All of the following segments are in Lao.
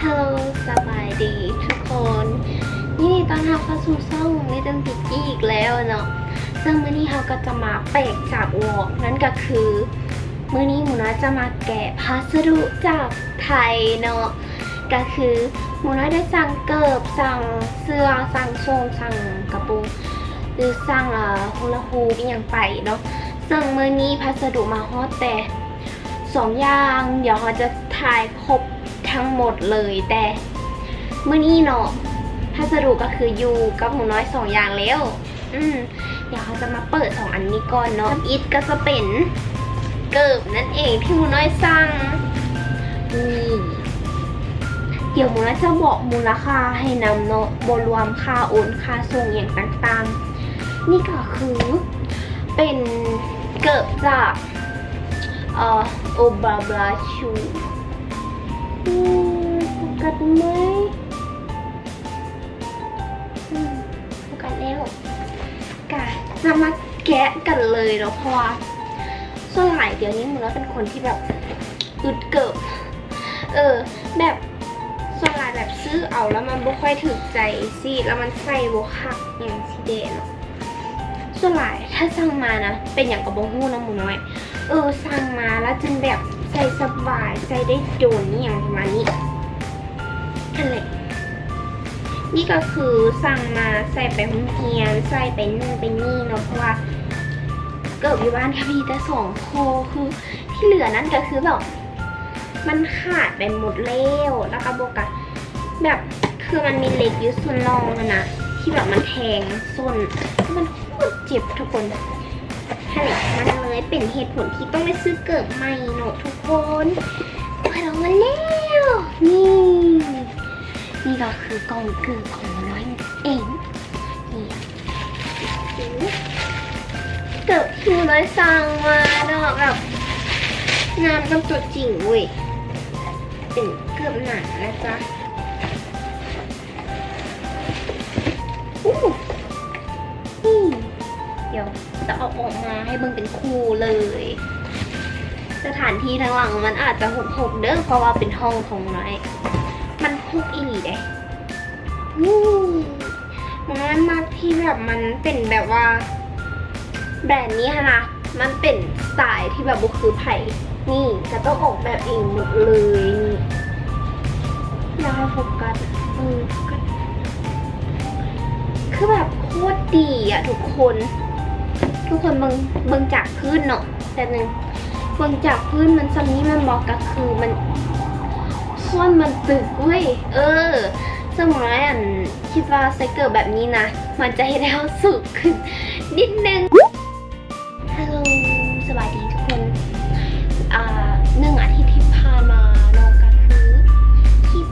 Hello ສະບາຍດີທຸກຄົນ ຍິນດີຕ້ອນຮັບເຂົ້າສູ່ຊ່ອງ Little Vicky ອີກແລ້ວເນາະ. ເຊິ່ງມື້ນີ້ເຮົາກໍຈະມາແປກຈາກວອກ ນັ້ນກໍຄື ມື້ນີ້ໝູນ້ອຍຈະມາແກະພັດສະດຸຈາກໄທເນາະ. ກໍຄືໝູນ້ອຍໄດ້ສັ່ງເກີບ, ສັ່ງເສື້ອ, ສັ່ງໂສ້ງ, ສັ່ງກະໂປງ ຫຼື ສັ່ງ ເອ່ອ ຮູ້ລາຮູ້ອີ່ຫຍັງໄປເນາະ. ເຊິ່ງມື້ນີ້ພັດສະດຸມາຮອດແຕ່ສອງຢ່າງ, ດຽວເຮົາຈະຖ່າຍຄົບທັງໝົດເລີຍ. ແຕ່ມື້ນີ້ເນາະ ພັດສະດຸກໍຄືຢູ່ກັບໝູນ້ອຍສອງຢ່າງແລ້ວ. ອືມ ດຽວເຮົາຈະມາເປີດສອງອັນນີ້ກ່ອນເນາະ. ທຳອິດກໍຈະເປັນເກີບນັ້ນເອງທີ່ໝູນ້ອຍສັ່ງ. ນີ້ ດຽວໝູນ້ອຍຈະບອກມູນລະຄ່າໃຫ້ນຳເນາະ, ບໍ່ລວມຄ່າໂອນ, ຄ່າສົ່ງອີ່ຫຍັງຕ່າງໆ. ນີ້ກໍຄືເປັນເກີບຈາກ ເອ່ອ Obabla Shoe. ອືມ ໂຟກັສໄໝ? ອືມ ໂຟກັສແລ້ວ. ກະຈະມາແກະກັນເລີຍເນາະ ເພາະວ່າສ່ວນຫຼາຍດຽວນີ້ໝູນ້ອຍເປັນຄົນທີ່ແບບອຶດເກີບ. ເອີ ແບບສ່ວນຫຼາຍແບບຊື້ເອົາແລ້ວມັນບໍ່ຄ່ອຍຖືກໃຈຊີ້ ແລ້ວມັນໃສ່ບໍ່ຄັກຫຍັງຊີ້ເດເນາະ. ສ່ວນຫຼາຍຖ້າສັ່ງມານະ ເປັນຫຍັງກໍບໍ່ຮູ້ນະໝູນ້ອຍ. ເອີ ສັ່ງມາແລ້ວຈຶ່ງແບບໃສ່ສະບາຍ ໃສ່ໄດ້ດົນອີ່ຫຍັງປະມານນີ້. ຫັ້ນແຫຼະ ນີ້ກໍຄືສັ່ງມາໃສ່ໄປໂຮງຮຽນ ໃສ່ໄປນັ້ນໄປນີ້ເນາະ ເພາະວ່າເກີບຢູ່ບ້ານກໍມີແຕ່ສອງຄູ່ ຄືທີ່ເຫຼືອນັ້ນກໍຄືແບບມັນຂາດໄປໝົດແລ້ວ. ແລ້ວກໍບວກກັບແບບ ຄືມັນມີເຫຼັກຢູ່ສ່ວນຮ່ອງຫັ້ນນະ ທີ່ແບບມັນແທງສົ້ນ ມັນໂຄດເຈັບທຸກຄົນ. ຫັ້ນແຫຼະ ມັນເລີຍເປັນເຫດຜົນທີ່ຕ້ອງໄດ້ຊື້ເກີບໃໝ່ເນາະທຸກຄົນ. ເປີດອອກມາແລ້ວ ນີ້ ນີ້ກໍຄືກ່ອງເກີບຂອງໝູນ້ອຍເອງ. ນີ້ ເກີບທີ່ໝູນ້ອຍສັ່ງມາເນາະ ແບບງາມນຳຕົວຈິງເວີຍ. ເປັນເກີບໜານະຈ໊ະ. ອູ້ ນີ້ ດຽວຈະເອົາອອກມາໃຫ້ເບິ່ງເປັນຄູ່ເລີຍ. ສະຖານທີ່ທາງຫຼັງມັນອາດຈະຮົກໆເດີ ເພາະວ່າເປັນຫ້ອງຂອງໝູນ້ອຍ ມັນຮົກອີ່ຫຼີເດ. ນີ້ ໝູນ້ອຍມັກທີ່ແບບມັນເປັນແບບວ່າ ແບຣນນີ້ຫັ້ນນະ ມັນເປັນສະໄຕທີ່ແບບບໍ່ຄືໃຜ. ນີ້ ກະຕ້ອງອອກແບບເອງໝົດເລີຍ. ນີ້ ຢາກໃຫ້ໂຟກັສ ເອີ ໂຟກັສ ຄືແບບໂຄດດີອະທຸກຄົນ. ທຸກຄົນເບິ່ງ ເບິ່ງຈາກພື້ນເນາະ ແບບໜຶ່ງ ເບິ່ງຈາກພື້ນມັນສ່ຳນີ້ແມ່ນບໍ່? ກະຄືມັນ ສ່ວນມັນຕຶກເວີຍ. ເອີ ເຊິ່ງໝູນ້ອຍ ອັນ ຄິດວ່າໃສ່ເກີບແບບນີ້ນະ ມັນຈະເຮັດໃຫ້ເຮົາສູງຂຶ້ນນິດໜຶ່ງ. ຮັລໂຫຼ ສະບາຍດີທຸກຄົນ. ອ່າ ໜຶ່ງອາທິດທີ່ຜ່ານມາເນາະ ກະຄືຄລິບ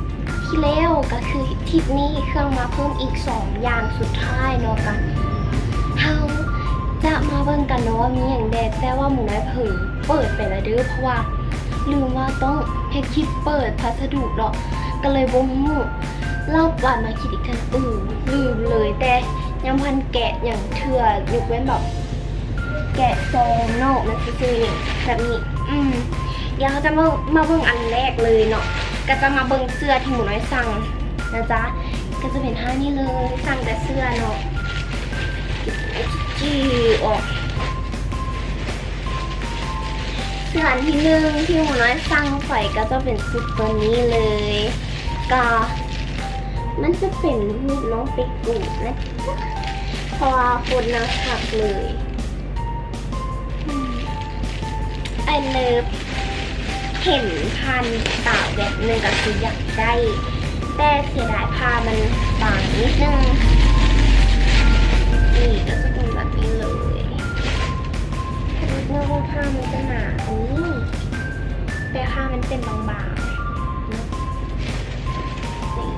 ທີ່ແລ້ວ ກະຄືທຣິບນີ້ເຄື່ອງມາເພີ່ມອີກສອງຢ່າງສຸດທ້າຍເນາະ. ກະເຮົາຈະມາເບິ່ງກັນເນາະວ່າມີຫຍັງແດ່ ແຕ່ວ່າໝູນ້ອຍເຜີເປີດໄປແລ້ວເດີ ເພາະວ່າລືມວ່າຕ້ອງເຮັດຄລິບເປີດພັດສະດຸເນາະ ກະເລີຍບໍ່ຮູ້. ລອບກວ່າມາຄິດອີກເທື່ອ ອື ລືມເລີຍ ແຕ່ຍັງບໍ່ທັນແກະຫຍັງເທື່ອ ຍົກເວັ້ນແບບແກະຊອງນອກນັ້ນຊື່ໆ ຫຍັງແບບນີ້. ອືມ ດຽວເຮົາຈະມາ ມາເບິ່ງອັນແລກເລີຍເນາະ ກະຈະມາເບິ່ງເສື້ອທີ່ໝູນ້ອຍສັ່ງນະຈ໊ະ. ກະຈະເປັນທ່ານີ້ເລີຍ ສັ່ງແຕ່ເສື້ອເນາະ ຈີ່ອອກ. ເສື້ອອັນທີໜຶ່ງທີ່ໝູນ້ອຍສັ່ງໄປກະຈະເປັນຊຸດຕົວນີ້ເລີຍ ກະມັນຈະເປັນຮູບນ້ອງເປກູນະ ເພາະວ່າໂຄດໜ້າຮັກເລີຍ. ອືມ I love ເຫັນຜ່ານຕາແວບໜຶ່ງກະຄືຢາກໄດ້ ແຕ່ເສຍດາຍຜ້າມັນບາງນິດໜຶ່ງ. ນີ້ກະຈະເປັນແບບນີ້ເລີຍ. ເນາະ ວ່າຜ້າມັນຈະໜາກວ່ານີ້ ແຕ່ຜ້າມັນເປັນບາງໆເນາະ. ນີ້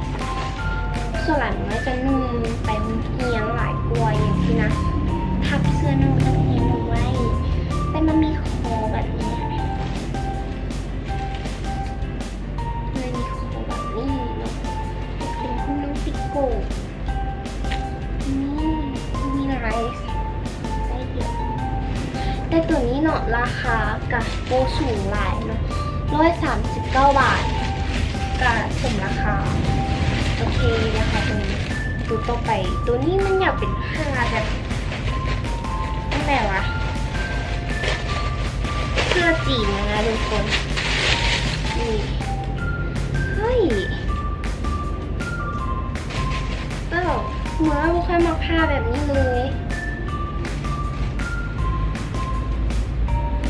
ສ່ວນຫຼາຍໝູນ້ອຍຈະນຸ່ງໄປໂຮງຮຽນຫຼາຍກວ່າຫຍັງຊີ້ນະ ທັບເສື້ອໜຶ່ງກາງເກງໜຶ່ງໄວ້ ແຕ່ມັນມີຄໍແບບນີ້ ເລີຍມີຄໍແບບນີ້ເນາະ ເປັນຄຸນນ້ອງປິໂກະ. ນີ້ ມີຫຼາຍໄຊດຽວ ແຕ່ໂຕນີ້ເນາະ ລາຄາກະບໍ່ສູງຫຼາຍເນາະ ຮ້ອຍສາມສິບເກົ້າບາດ. ກະສົມລາຄາ. ໂອເຄ ລາຄາຕົວນີ້. ຕົວຕໍ່ໄປ ຕົວນີ້ມັນຢາກເປັນຜ້າແບບ ແບບວ່າ ເສື້ອຈີນນະທຸກຄົນ. ນີ້ ເຮີ້ຍ ເອີ ເມື່ອບໍ່ຄ່ອຍມັກຜ້າແບບນີ້ເລີຍ.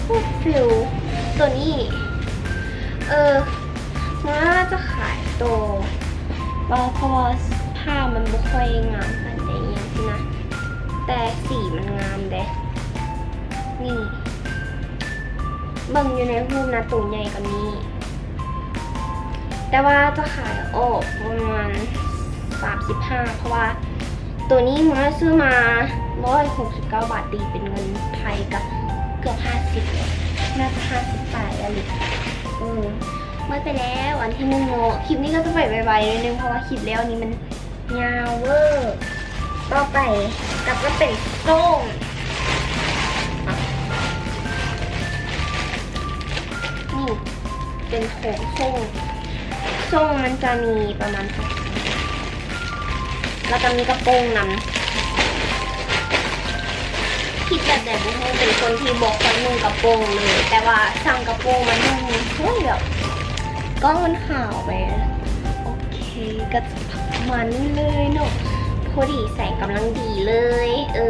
ໂອ້ ຟິວ ຕົວນີ້ ເອີ ວ່າຈະຂາຍໂຕ ເພາະວ່າຜ້າມັນບໍ່ຄ່ອຍງາມປານໃດຫຍັງຊີ້ນະ ແຕ່ສີມັນງາມເດ້. ນີ້ ເບິ່ງຢູ່ໃນຮູບນະ ໂຕໃຫຍ່ກວ່ານີ້ ແຕ່ວ່າຈະຂາຍອອກປະມານສາມສິບຫ້າ ເພາະວ່າໂຕນີ້ມື້ນັ້ນຊື້ມາຮ້ອຍຫົກສິບເກົ້າບາດ ຕີເປັນເງິນໄທກະເກືອບຫ້າສິບ ໜ້າຈະຫ້າສິບປາຍອະລິ. ເອີ ໝົດໄປແລ້ວອັນທີໜຶ່ງເນາະ. ຄລິບນີ້ກະຈະໄປໄວໆໜ້ອຍໜຶ່ງ ເພາະວ່າຄລິບແລ້ວນີ້ມັນ ຍາວເວີ. ຕໍ່ໄປກະຈະເປັນໂສ້ງ ນີ້ເປັນໂຄງໂສ້ງ. ໂສ້ງມັນຈະມີປະມານ ແລ້ວກະມີກະໂປງນຳ. ຄິດແບບໃດບໍ່ຮູ້ ເປັນຄົນທີ່ບໍ່ຄ່ອຍນຸ່ງກະໂປງເລີຍ ແຕ່ວ່າສັ່ງກະໂປງມານຸ່ງ ເຮີ້ຍ ແບບກ້ອງມັນຂາວໄປ. ໂອເຄ ກະຈະປະມານນີ້ເລີຍເນາະ ພໍດີແສງກຳລັງດີເລີຍ. ເອີ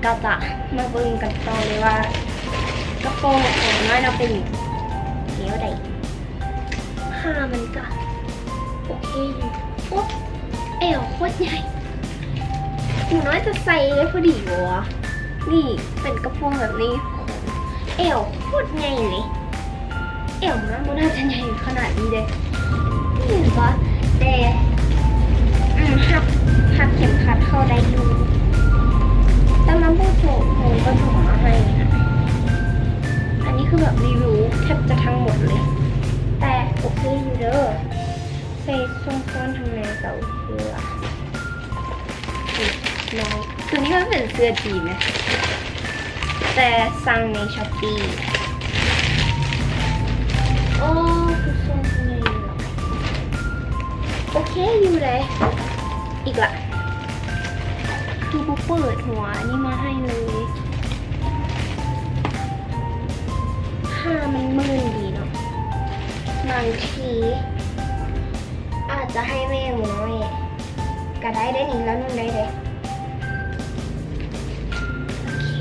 ກະຈະມາເບິ່ງກັນຕໍ່ເລີຍວ່າ ກະໂປງຂອງນ້ອຍເນາະເປັນແນວໃດ. ຜ້າມັນກະໂອເຄຢູ່. ໂອ້ ແອວໂຄດໃຫຍ່ ໜູນ້ອຍຈະໃສ່ໄດ້ພໍດີບໍ່ວະ? ນີ້ເປັນກະໂປງແບບນີ້ ແອວໂຄດໃຫຍ່ເລີຍ. ແອວມັນບໍ່ໜ້າຈະໃຫຍ່ຂະໜາດນີ້ເດ້ ເຫັນປະ? ແຕ່ ອືມ ຮັບ ຮັບເຂັມຂັດເຂົ້າໄດ້ຢູ່ ແຕ່ມັນບໍ່ໂຈະ ໂຫ ກະໂຈະມາໃຫ້. ອັນນີ້ຄືແບບຣີວິວແທບຈະທັງໝົດເລີຍ ແຕ່ໂອເຄຢູ່ເດີ ໃສ່ຊ່ອງຊ້ອນທາງໃນກະໂອເຄລະ. ໂຕນີ້ມັນເປັນເສື້ອຈີນນະ ແຕ່ສັ່ງໃນ Shopee. ໂອ້ ຄືຊົງໃຫຍ່ລະ ໂອເຄຢູ່ເດ. ອີກລະ ຄືບໍ່ເປີດຫົວອັນນີ້ມາໃຫ້ເລີຍ. ຜ້າມັນມື່ນດີເນາະ ບາງທີອາດຈະໃຫ້ແມ່ໝູນ້ອຍ ກະໄດ້ເດ້ນີ້ ລາວນຸ່ງໄດ້ເດ້. ໂອເຄ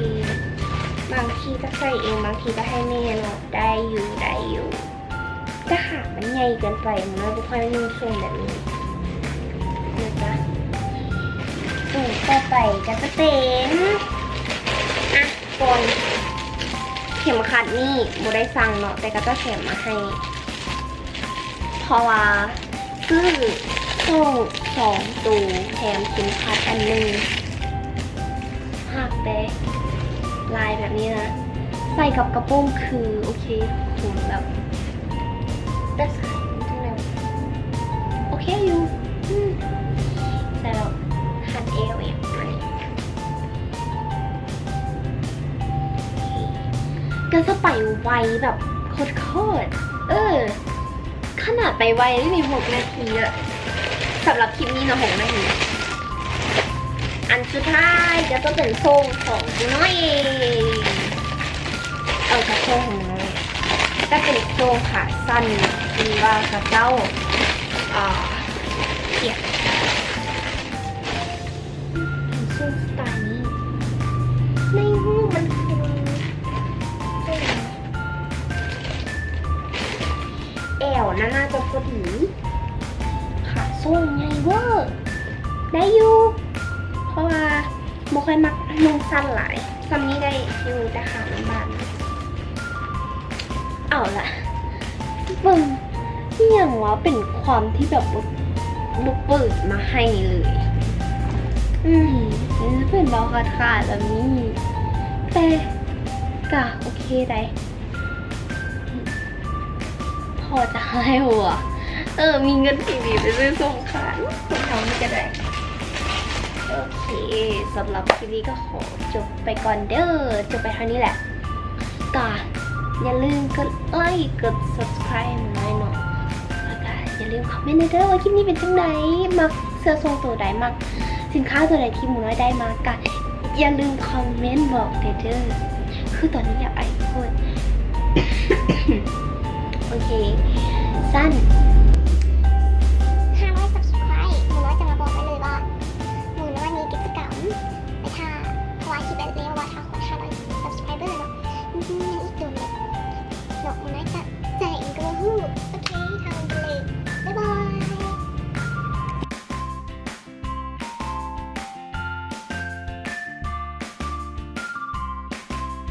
ບາງທີກະໃສ່ເອງ ບາງທີກະໃຫ້ແມ່ເນາະ ໄດ້ຢູ່ ໄດ້ຢູ່ ແຕ່ຂາມັນໃຫຍ່ເກີນໄປ ໝູນ້ອຍບໍ່ຄ່ອຍນຸ່ງຊົງແບບນີ້ນະຈ໊ະ. ໂຕຕໍ່ໄປກະຈະເປັນ ອາ ກ່ອນ ເຂັມຂັດນີ້ບໍ່ໄດ້ສັ່ງເນາະ ແຕ່ເຂົາເຈົ້າແຖມມາໃຫ້ ເພາະວ່າຊື້ໂສ້ງສອງໂຕ ແຖມເຂັມຂັດອັນໜຶ່ງ. ຮັກເດ້ ລາຍແບບນີ້ນະ ໃສ່ກັບກະໂປງຄືໂອເຄ ສົມແບບ ແຕ່ສາຍມັນຈັ່ງໃດ ໂອເຄຢູ່ ອືມ ໃສ່ແບບຮັດແອວອີກໜ້ອຍ. ກະຈະໄປໄວແບບໂຄດໆ ເອີ ຂະໜາດໄປໄວເດນີ້ ຫົກນາທີລະ ສຳລັບຄລິບນີ້ເນາະ ຫົກນາທີ. ອັນສຸດທ້າຍກະຈະເປັນໂສ້ງຂອງໝູນ້ອຍເອງ ເອີ ກະໂສ້ງຂອງໝູນ້ອຍ ກະເປັນໂສ້ງຂາສັ້ນທີ່ວ່າເຂົາເຈົ້າ ອາ ຂຽນ ເປັນໂສ້ງສະໄຕລ໌ນີ້ ໃນຮູບມັນຄື ແອວນະໜ້າຈະພໍດີ ຂາໂສ້ງໃຫຍ່ເວີ ໄດ້ຢູ່ ເພາະວ່າບໍ່ຄ່ອຍມັກນຸ່ງສັ້ນຫຼາຍ. ສ່ຳນີ້ໄດ້ຢູ່ ແຕ່ຂາມັນບາງ. ເອົາລະ ເບິ່ງ ອີ່ຫຍັງວະ ເປັນຄວາມທີ່ແບບບໍ່ ບໍ່ເປີດມາໃຫ້ເລີຍ. ອືມ ມັນຈະເປັນແບບຂາດໆແບບນີ້ ແຕ່ກະໂອເຄໄດ໋. ພໍຈະໃຫ້ຫົວ ເອີ ມີເງິນດີໆໄປຊື້ສົ່ງຂາຍ ຄົນເຮົານີ້ກະໄດ້. ໂອເຄ ສຳລັບຄລິບນີ້ກະຂໍຈົບໄປກ່ອນເດີ ຈົບໄປເທົ່ານີ້ແຫຼະ. ກະຢ່າລືມກົດໄລ ກົດ Subscribe ໃຫ້ໜ້ອຍເນາະ ແລ້ວກະ ຢ່າລືມຄອມເມັນແດ່ເດີວ່າຄລິບນີ້ເປັນຈັ່ງໃດ, ມັກເສື້ອໂສ້ໂຕໃດ, ມັກສິນຄ້າໂຕໃດທີ່ໝູນ້ອຍໄດ້ມາ ກະຢ່າລືມຄອມເມັນບອກແດ່ເດີ. ຄືຕອນນີ້ຢາກໄອໂພດ. ໂອເຄ ຊັ້ນ